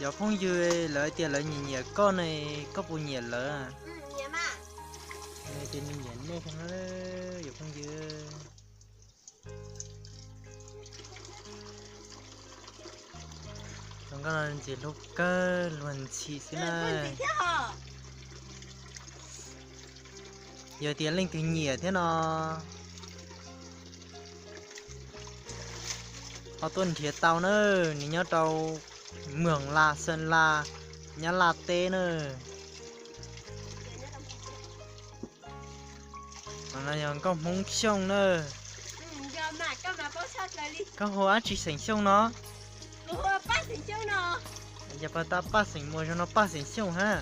Cov phooj ywg lawv hais tias lawv nyiam nyiam koj ne, koj puas nyiam lawv? Nws tias nws nyiam nej thiab na, cov phooj ywg. Zoo nkauj no ntxim hlub kawg luag ntxhi xwb na. Yog tias leej twg nyiam thiab no, ho tuaj nrhiav tau na, nws nyob rau Mường La, Sơn La, Nyab Laj teb na. No yog nkauj Hmoob Xyooj na. Koj hu dab tsi xeem Xyooj no? Yog pab tab paj xeem muas zoo no paj xeem Xyooj hab.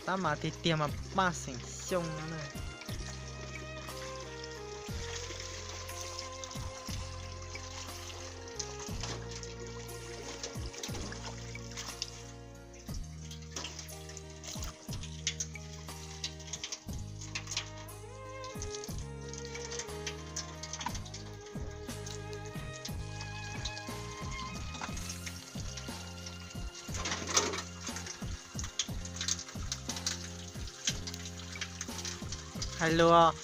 Tab mas tiag tiag mas paj xeem Xyooj no na. Hais lus.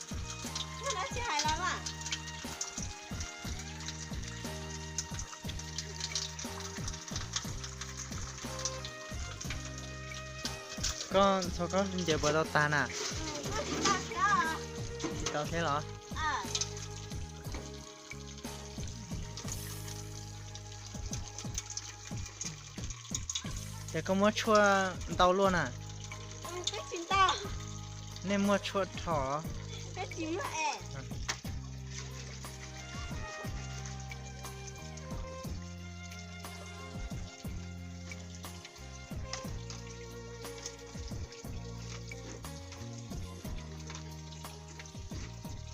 Koj ntxhua khaub ncaws puas tau tag na? Tsis tau thiab los? Ces koj muab tshuaj ntau luaj na. Nej muaj tshuaj rho?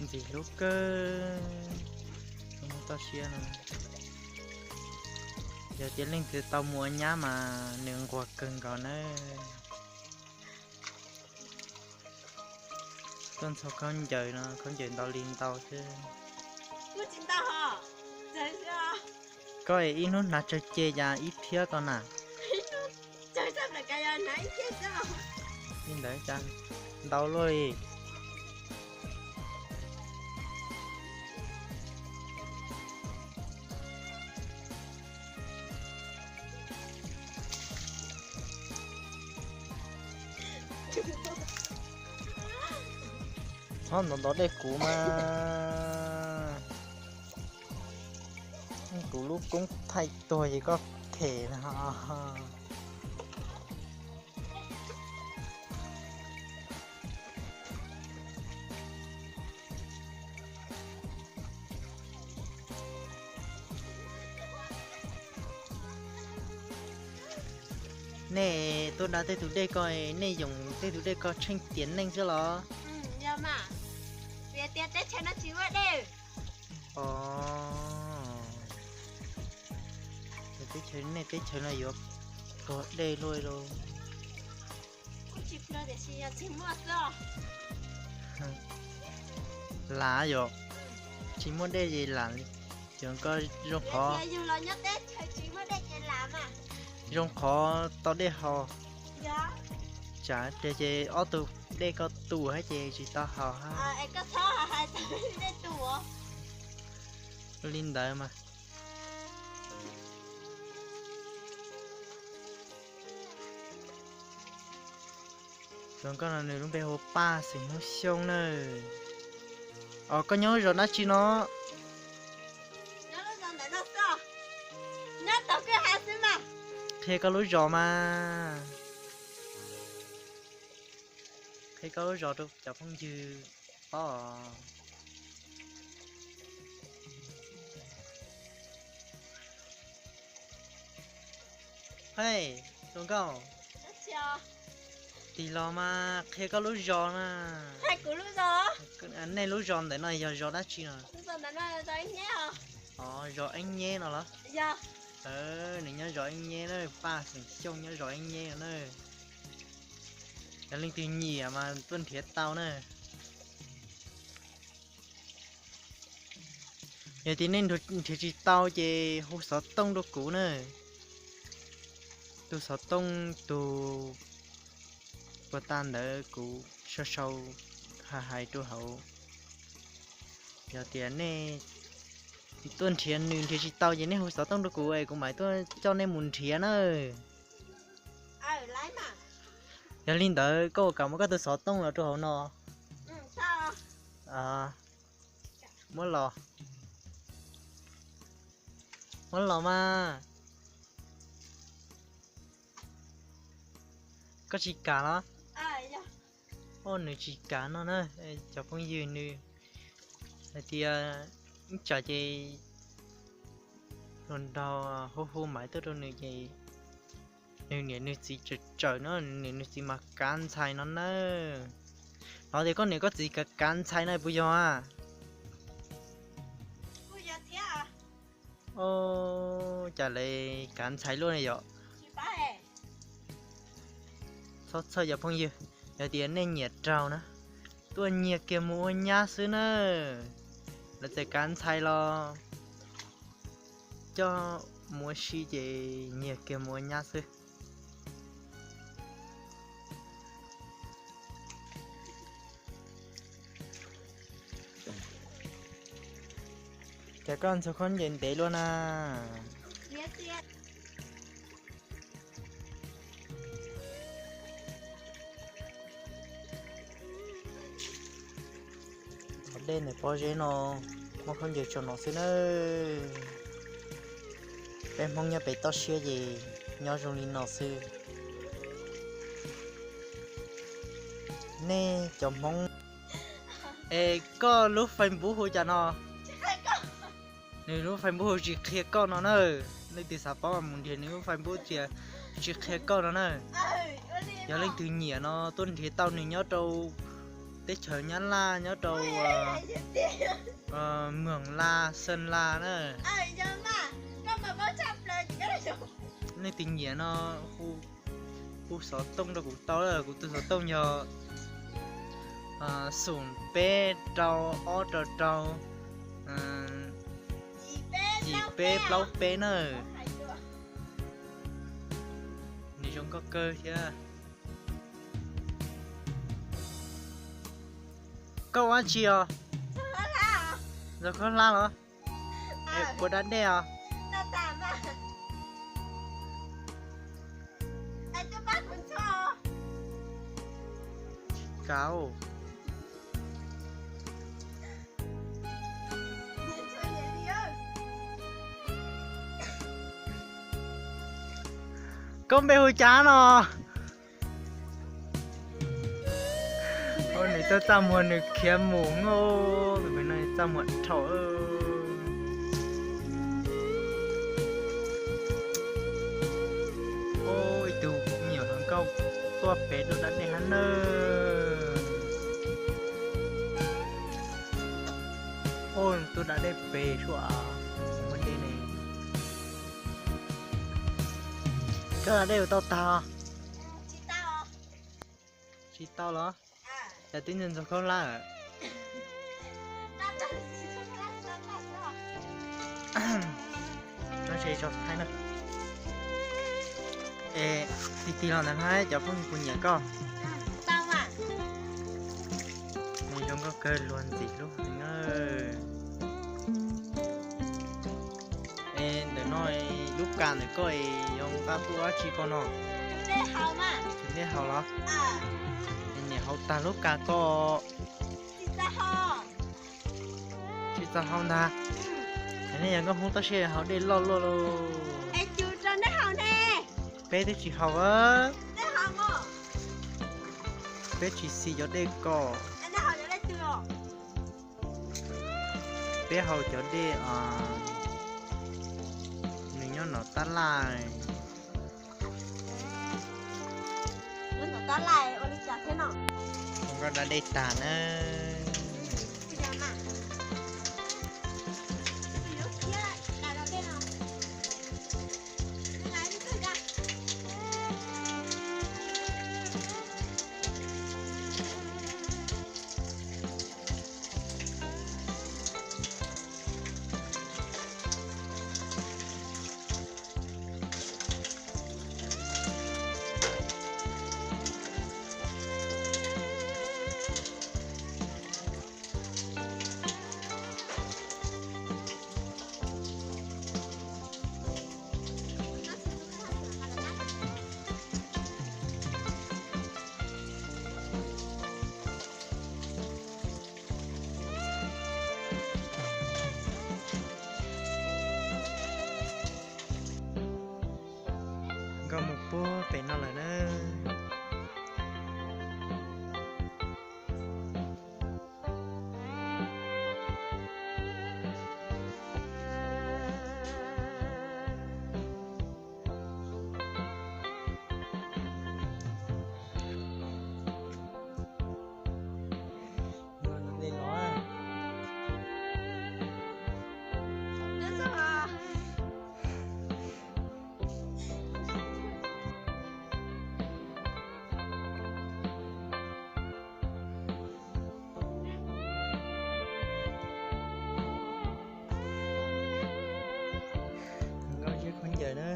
Ntxim hlub kawg, toj siab no. Yog tias leej twg tau mus ua nyab mas nws nquag kawg nkaus nawb. Tuaj ntxhua khaub ncaws no, khaub ncaws ntau li ntau xwb. Koj ib hnub hnav tsawg ce cas ib phiab ko na? Li ntawd cas ntau luaj li. Txhob ntov ntov dej kuv mas, kuv lub koob thaij tuag ces koj them no. Nej tuaj da tej tus dej ko, nej yoom tej tus dej ko tsheej tiav neej xwb los? Os, teb chaws, nej teb chaws no yuav tuag dej luaj lauj. Lam yom, tsis muaj dej ces lam li. Cov ko zoo qhov, zoo qhov tau dej haus. Tsam tiag ces ob tug dej ko tus hab ces tsis tau haus hab. Li ntawd mas. Zoo nkauj no nws lub npe hu Paj xeem Hmoob Xyooj na. Os, koj nyob zos dab tsi no? Qhia koj lub zos mas. Qhia koj lub zos rau cov phooj ywg paub. Hej, zoo nkauj, tig los mas qhia koj lub zos na. Nej lub zos ntawm no yog zos dab tsi no? Os, zos Eeb Nyeb no los? Nws nyob zos Eeb Nyeb na, Paj xeem Xyooj nyob zos Eeb Nyeb no na. Yog leej twg nyiam mas tuaj nrhiav tau na. Yog tias nej nrhiav tsis tau ces hu xov tooj rau kuv na. Tus xov tooj tus puag ta ntawd kuv sau sau hais hais rau hauv. Yog tias nej tuaj nrhiav nws nrhiav tsis tau ces nej hu xov tooj rau kuv es kuv mam tuaj coj nej mus nrhiav na. Yog li ntawd koj kam muab koj tus xov tooj los rau hauv no. Muab los, muab los mas. Koj tsis kam los? Oj, nws tsis kam no na. Cov phooj ywg, nws hais tias ib tsam ces hluas nraug hu hu maiv tuaj rau nws ces nws niam nws txiv tsawm tsawm no, nws niam nws txiv mas kav ntxhais no na. Hnov tias koj niam koj txiv kav kav ntxhais na puas yog a? Oj, cas lawv kav ntxhais luaj ne yom? Txhob txhawj cov phooj ywg, yog tias nej nyiam raug na, tuaj nyiag kiag mus ua nyab xwb na. Lawv txawm kav ntxhais los coj mus ua si ces nyiag kiag mus ua nyab xwb. Cas koj ntxhua khaub ncaws ntev luaj na. Qhov dej ntawm pob zeb no muaj khaub ncaws tso no xwb na. Peb Hmoob nyob pem toj siab ces nyob zoo li no xwb. Nej cov Hmoob, es koj lub Facebook hu cas no? Nws lub Facebook hu Tsis Qhia Koj no na. Leej twg xav paub mus nrhiav nws lub Facebook tias Tsis Qhia Koj no na. Yog leej twg nyiam no tuaj nrhiav tau nws nyob rau teb chaws Nyab Laj, nyob rau Moos Las, Xeem Las na. Leej twg nyiam no hu xov tooj rau kuv tau, kuv tus xov tooj yog xoom peb rau ob rau rau yim peb plaub peb na. Nws zoo nkauj kawg thiab. Koj ua dab tsi os? Ntxhua khaub hlab los? Puas da dej os? Tsis kauv. Koj npe hu cas no? Nws tuaj txaj muag nws khiav mus no, tus pem no txaj muag dhau. Ib tug me nyuam hluas nkauj tuaj pem lub da dej hab nawb. Ua tus da dej pem suav muaj dej ne. Koj da dej ua tau tag? Tsis tau los? Cas twb ntxhua khaub hlab. No tsis tso thaij na. Es tig tig los ntawd hab cov phooj ywg puas nyiam koj? Nws zoo nkauj kawg luag ntxim hlub heev. Es ntawm no lub kas ntawm koj es yog nqa tuaj dab tsi koj no? Dej haus los? Es niam haus tag lub kas koj? Tsis txog haus ntag. Es nej yog nkauj Hmoob toj siab haus dej loj luaj lauj. Peb twb tsis haus. Peb tsis xis cov dej ko. Peb haus cov dej, nws nyob no tab laj. Nkoj da dej tag na. pem no lawm na. Nkauj Ziab Khaub Ncaws na.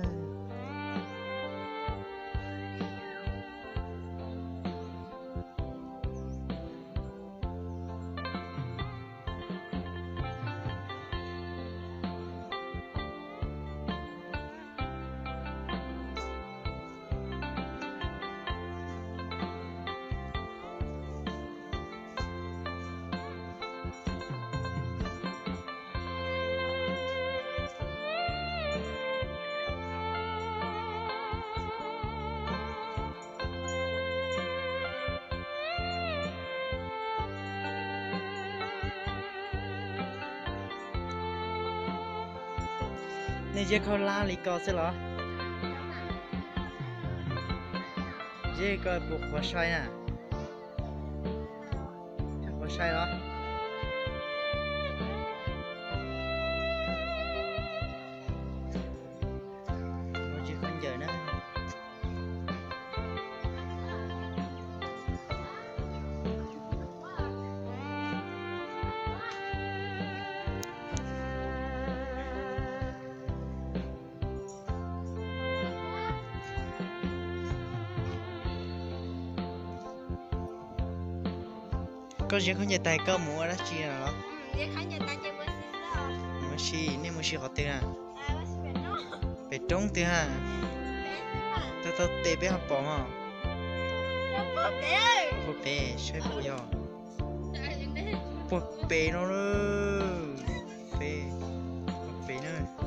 Nej ziab khaub lab li ko xwb los? Ziab ko puas qhuav sai na? Qhuav sai los? Nkauj Ziab Khaub Ncaws na. Koj ziab khaub ncaws tas koj mus ua dab tsi no los? Mus ua si, nej mus si qhov twg na? Pem roob twg ha? Tau tau tes peb ho pom mog. Puag pem saib puas yog. Puag pem no, pem, puag pem na.